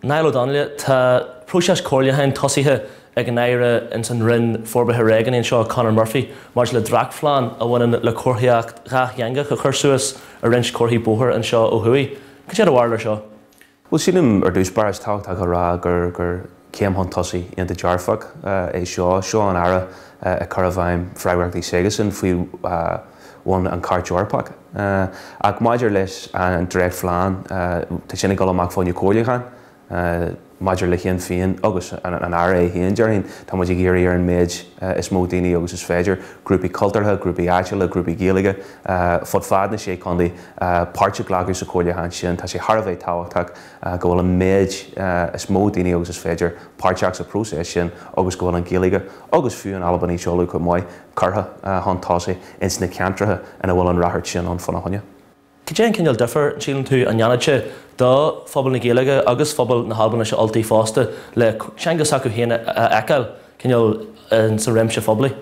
Niall Ó Donnghaile, Tá próiseas comhairliúcháin tosaithe ag an Aire ins an Roinn Forbartha Réigiúnaí anseo, Conor Murphy, maidir le dréachtphlean a bhaineann le comharthaíocht dhátheangach a chur suas ar roinnt comharthaí bóthair anseo ó thuaidh. Cad é do bharúil ar seo? Bhuel, sílim ar dtús báire is tábhachtach a rá gur gur céim chun tosaigh iontach dearfach é seo. Seo an Aire ag cur i bhfeidhm freagrachtaí s'aigesan faoi bhun an Chairt Eorpach. Ach maidir leis an dréachtphlean, tá sin ag dul amach fá choinne comhairliúcháin. Maidir le Shinn Féin agus an Aire é féin, déarfainn, tá muid ag iarraidh ar an méid is mó daoine agus is féidir, grúpaí cultúrtha, grúpaí áitiúla, grúpaí Gaeilge, fud fad na Sé Chontae, páirt a ghlacadh sa chomhairliúchán sin. Tá sé thar a bheith tábhachtach go bhfuil an méid is mó daoine agus is féidir páirteach sa phróiseas sin agus go bhfuil an Ghaeilge, agus fiú an Albainis Uladh chomh maith, curtha chun tosaigh ins na ceantracha ina bhfuil an ráchairt sin ann fána choinne. Cad é an cineál difear, an síleann tú, a ndéanfadh sé do phobal na Gaeilge agus phobal na hAlbainise Ultaí fosta le teanga s'acu féin a fheiceáil, cineál, sa réimse phoiblí?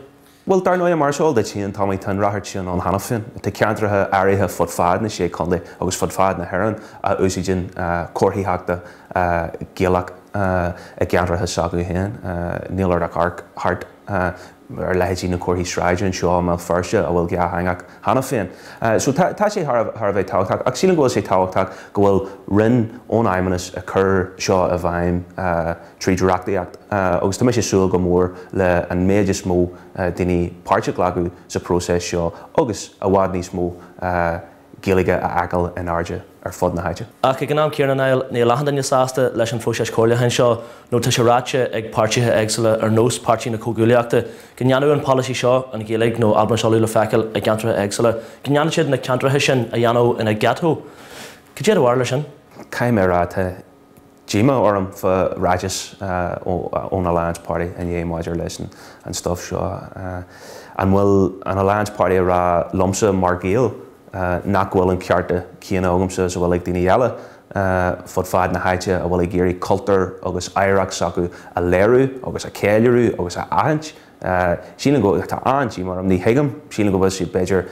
Bhuel, dar ndóigh, mar is eol duit féin, Tommy, tá an ráchairt sin ann cheana féin. Tá ceantracha áirithe fud fad na Sé Chontae agus fud fad na hÉireann a úsáideann comharthaíochta Gaelach i gceantracha s'acu féin. Níl ort ach amharc thart ar leithéidí na comharthaí sráide anseo i mBéal Feirste a bhfuil dhátheangach cheana féin. So tá tá sé thar a bheith tábhachtach ach sílim go bhfuil sé tábhachtach go bhfuil roinn ón Fheidhmeannas ag cur seo i bhfeidhm tríd reachtaíocht agus tá mise ag súil go mór le an méid is mó daoine páirt a ghlacadh sa phróiseas seo agus i bhfad níos mó Gaeilge a fheiceáil in airde ar fud na háite. Ach ag an am céanna, Niall, níl achan duine sásta leis an phróiseas comhairliúcháin seo nó tá sé ráite ag páirtithe éagsúla ar nós Páirtí na Comhghuaillíochta go ndéanfadh an polasaí seo, an Ghaeilge nó Albainis Uladh le feiceáil i gceantracha éagsúla, go ndéanfadh siad na ceantracha sin a dhéanamh ina ghetto. Cad é do bharúil ar sin? Caithfidh mé a rá, tá díomá orm fá ráiteas ón Alliance Party inné maidir leis an stuif seo. An bhfuil an Alliance Party ag rá liomsa mar Ghael nach bhfuil an cearta céanna agamsa is a bhfuil ag daoine eile fud fad na háite a bhfuil ag iarraidh cultúr agus oidhreacht s'acu a léiriú agus a cheiliúradh agus a aithint? Sílim go, tá an-díomá orm, ní thuigim, sílim go bhfuil siad b'fhéidir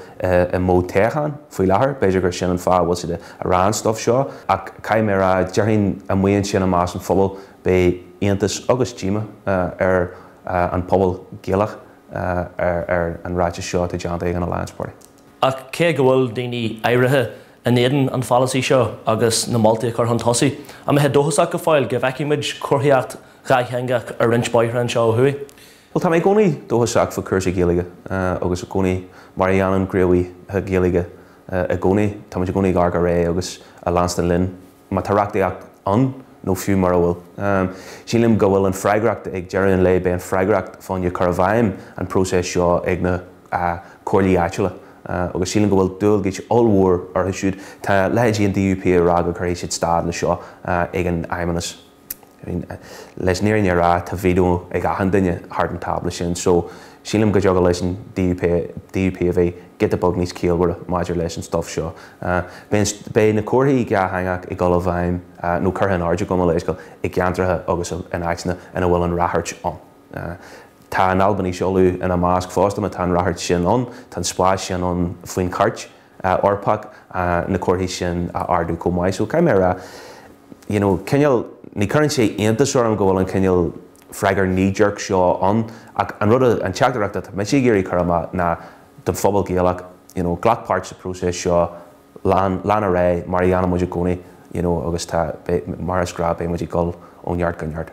i modh toghcháin faoi láthair, b'fhéidir gur sin an fáth a bhfuil siad ag rá an stuif seo, ach caithfidh mé a rá, déarfainn amuigh ansin i measc an phobail, beidh iontas agus díomá ar an pobal Gaelach ar an ráiteas seo atá déanta ag an Alliance Party. Ach cé go bhfuil daoine áirithe in éadan an pholasaí seo agus na moltaí a chur chun tosaigh, an mbeifeá dóchasach go fóill go bhfeicfidh muid comharthaíocht dhátheangach ar roinnt bóithre anseo ó thuaidh? Bhuel, tá mé i gcónaí dóchasach fá chúrsaí Gaeilge agus i gcónaí, mar a dhéanann gníomhaithe Gaeilge i gcónaí, tá muid i gcónaí ag amharc ar aghaidh agus ag leanstan linn má tá reachtaíocht ann nó fiú mura bhfuil. Sílim go bhfuil an freagracht, ag deireadh an lae, beidh an freagracht fá choinne cur i bhfeidhm an próiseas seo ag na comhairlí áitiúla agus sílim go bhfuil dualgais ollmhór orthu siúd. Tá leithéidí an DUP ag rá go gcuirfidh siad stad le seo ag an Fheidhmeannas. I mean, leis an fhírinne a rá, tá veto ag achan duine thart an tábla sin, so sílim go dtiocfadh leis an DUP, DUP a bheith giota beag níos ciallmhaire maidir leis an stuff seo. Beidh, beidh na comharthaí dhátheangach ag dul i bhfeidhm, nó curtha in airde, gabh mo leithscéal, i gceantracha agus in áiteanna ina bhfuil an ráchairt ann. Tá an Albainis Uladh ina measc fosta, má tá an ráchairt sin ann, tá an spás sin ann faoin chairt. Eorpach na comharthaí sin a ardú chomh maith. So caithfidh mé a rá, you know, cineál, ní chuireann sé iontas orm go bhfuil an cineál freagair knee-jerk seo ann ach an rud, an teachtaireacht atá mise ag iarraidh cur amach ná don phobal Gaelach, you know, glac páirt sa próiseas seo, lean, lean ar aghaidh mar a dhéanann muid i gcónaí, you know, agus tá, beidh, mar is gnáth, beidh muid ag dul ó neart go neart.